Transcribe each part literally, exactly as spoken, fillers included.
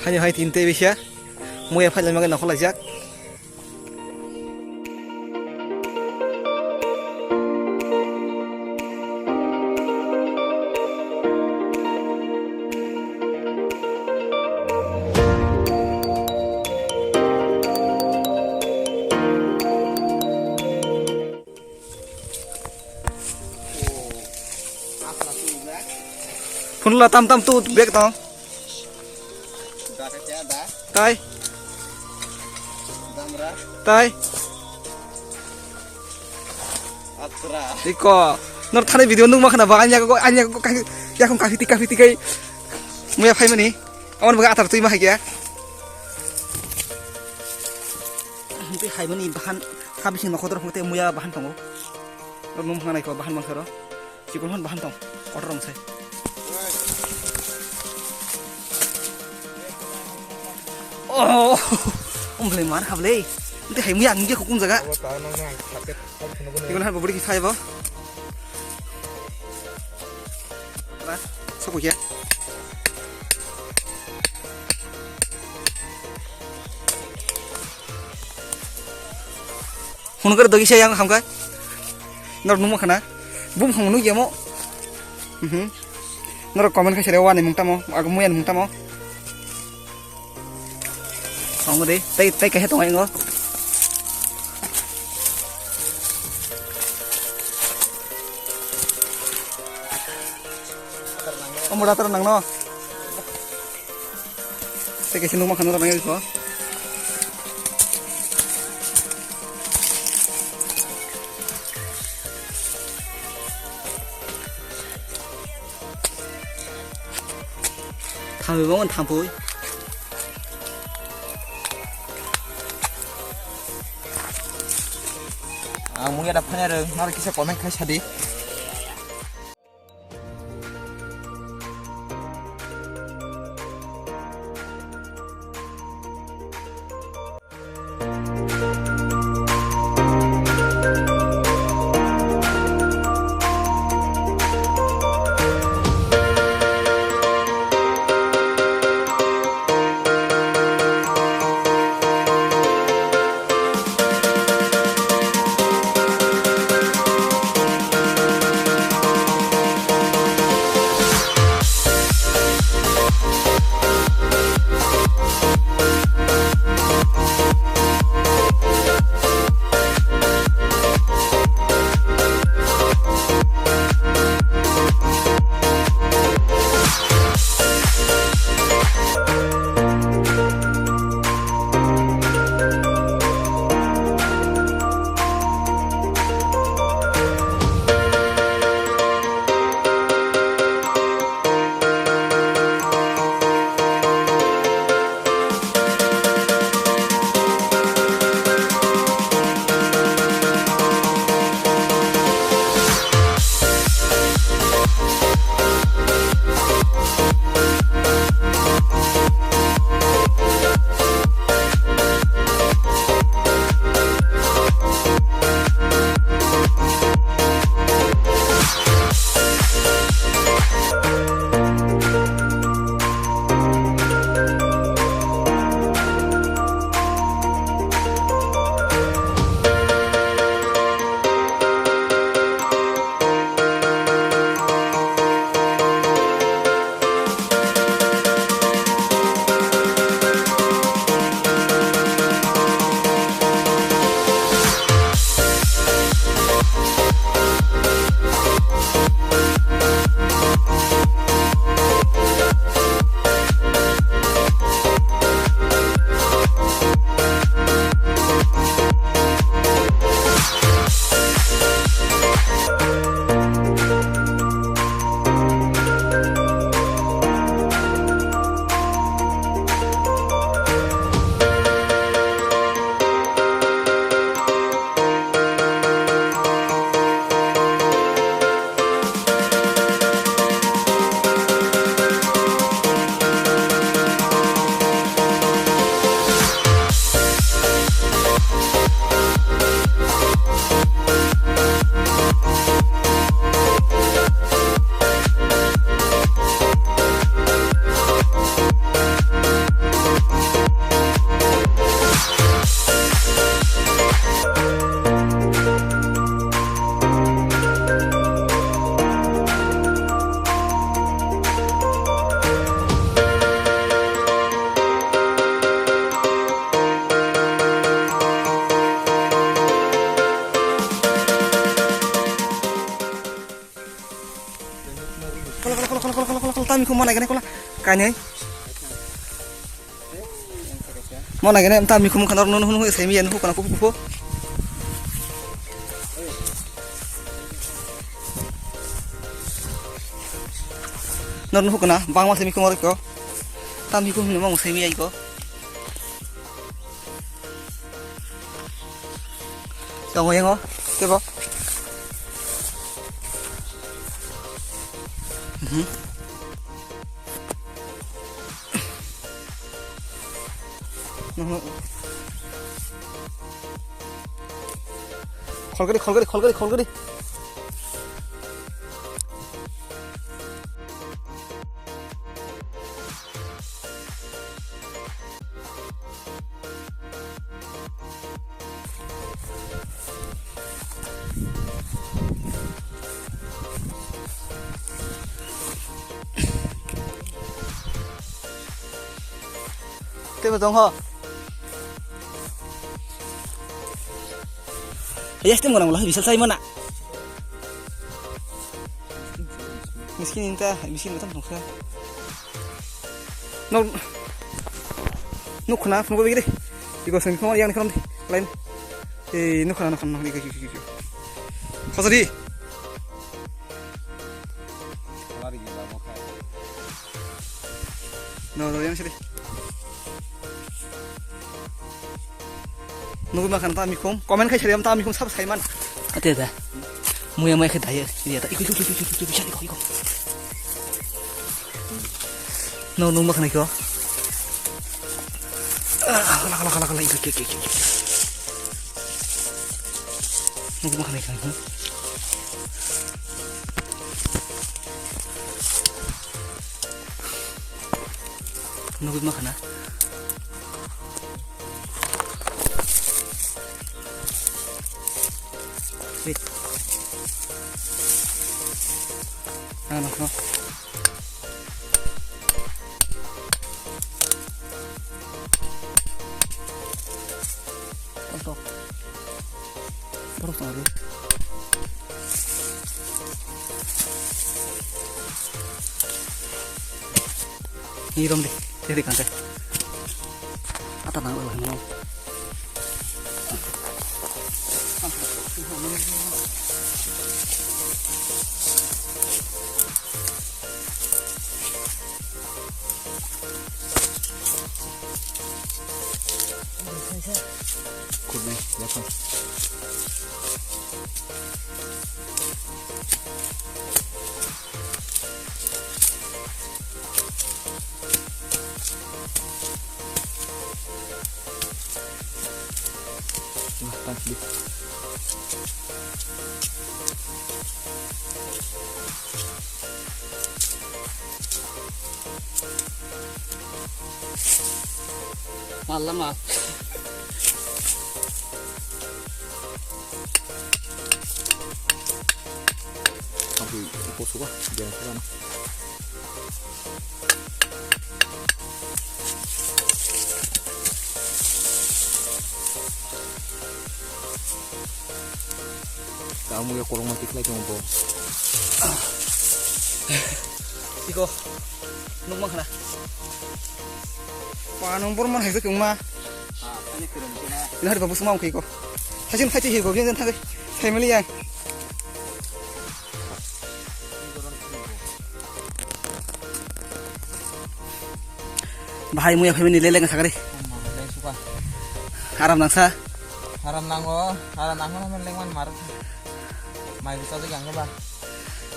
Haino hai tin tei bisa. Muya phai lama khe nokhor laijak. Phunla tam tam tu bag tong. Tai. Tai. Iko. Nor thani video nungma khana ba anya ko anya ko yakung kaphiti kaphiti kai. Muya phaimani. Amon baga atar twi ma hai kya. Twi hai mani bahan ha bising nokho dor phung tei muya bahan tongo. Nor nung phang nai ko bahan mang khero. Chikon hon bahan tong. Kotor rong sai. Oh, um ble mar ha ble. Twi hai muya ang ge hukum jaga. Abo ta nang nang target. Igun hai buburi kisai bo. Soku ya. Hunu kar dogi saya yang hamka. Nor numo khana. Bum hong nu yamo. Mhm. Nor comment khai sere wani mungtamo. Aku muyan mungtamo. Tongo de, tei, tei kaisa tongo ingo. Omo datar nangno. Tei kaisa nukma khano nangya ko. Thamwi bo wng thampui. Ang mungya da phanya rwng, naro kisa comment khai sadi. Mikhum mana gane kola. Kainai. Mana gane ta mikhum khana no no no sai mi yan hu kana kupu kupu. Nor no kana bangma sai mikhum ko. Ta mikhum ni mo sai mi ai ko. Tongo yango, tebo. Mhm. Mhm. Kholgari, kholgari, kholgari, kholgari. Tebo tong ho. Yes, temo nang lah bisa sai mana. Miskin inta, miskin betam tongsa. No, no khuna, no bigre. Iko sen khoma yang khom di, lain. Eh, no khuna, no khuna, no khuna, iko, iko, iko. Khosari. No, no, yang sini. Nugui mankha ta mikhum, comment khai sari ta mikhum sab saiman. Ate da. Muya muya khe dai. Iya ta. Iko iko iko iko iko iko iko iko. No nung makhna iko. Ah, kala kala kala kala iko iko iko iko. Nugui makhna iko. Nugui makhna. Wait. Ano, no. Tontok. Borok tongo de. Ni rom de, teri kangke. Ata nang ulo no. Khurni, yaphang. Nah, tang sidi. Mal lama. Sampai poso ka, jangan sana. Kamu ya kolong mati kelai kamu bo. Iko, nung mang khana. Pa nung bor man hai se kung ma. Ini hari babu semua iko. Hasil hasil hiko, biar jangan thangai. Family ya. Bahai muya family leleng sakari. Leng suka. Aram nangsa. Aram nango, aram nango namen lengman mar. Mai bisa tu yang ba.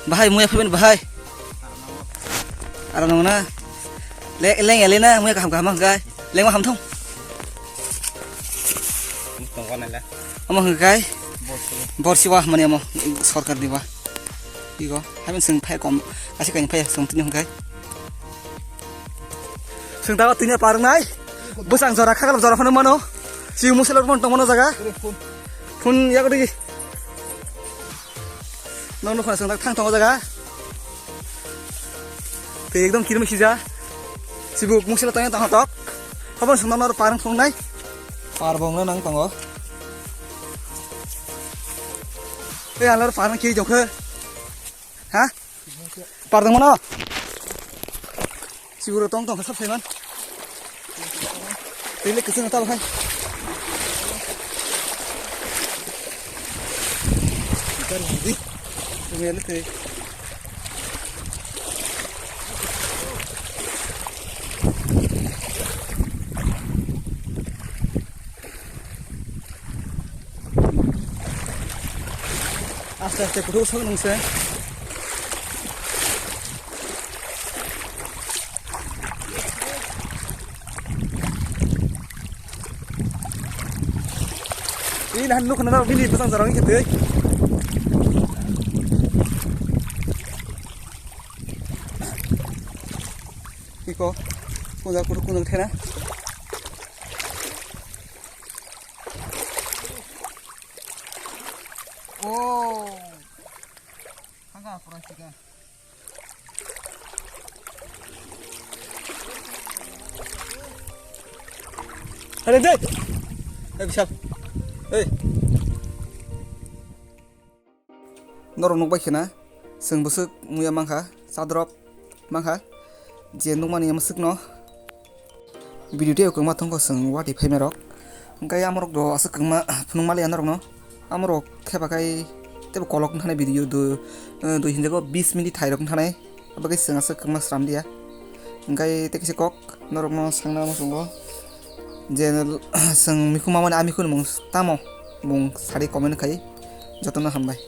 Bahai muya phaimani bahai. Aram nangna. Le leng ele na muya kaham kaham hwnkhe. Lengma hamthung. Tongkha nai le. Omo hwnkhe. Borsi. Borsi wa mani omo sorkar ni wa. Igo. Hamin sing phai kom. Asi kain phai song tini hwnkhe. Sing dago tini parnai. Bwsang jora khakal jora phano mano. Si muselo phone tongmano jaga. Phone. Phone ya godi. Nong nokha song thang thang jaga. Te ekdom kirim khija. Sibuk muselo tang tang tok. Habon song nang parang song nai. Par bong nang tongo. Te alar parang ki jokhe. Ha? Pardon mano? Siboro tong tong kha sap saiman. Tei le kwchwng tabo hai. Gari hudi. Tumia le tei. Aste aste kuthuk sok nung se. Ini han nuk nana bini pasang jarang gitu. Iko, kunjak kuthuk kunjak thena. Oh. Hanga pura sika. Hale dai. Eh, bisap. Eh. Norok nukbai khena, chwng bwswk muya mankha, chadrop mankha, je nukmani ya mwswkno. Video tei kwbangma thangkho chwng watwi phaima rok. Hwnkhe amorok do aswk kwbangma phunukma liya norokno. Amorok khepa khai teibo kolok wngkhanai video do, eh, dui hinjago bis minute thairok wngkhanai. Abagwi chwng aswk kwbangma sram liya. Hwnkhe tei kisa kok norokno sangna muchungo. Je chwng mikhuma mani a mikhunmung tamo bung sadi comment khai. Jotono hambai.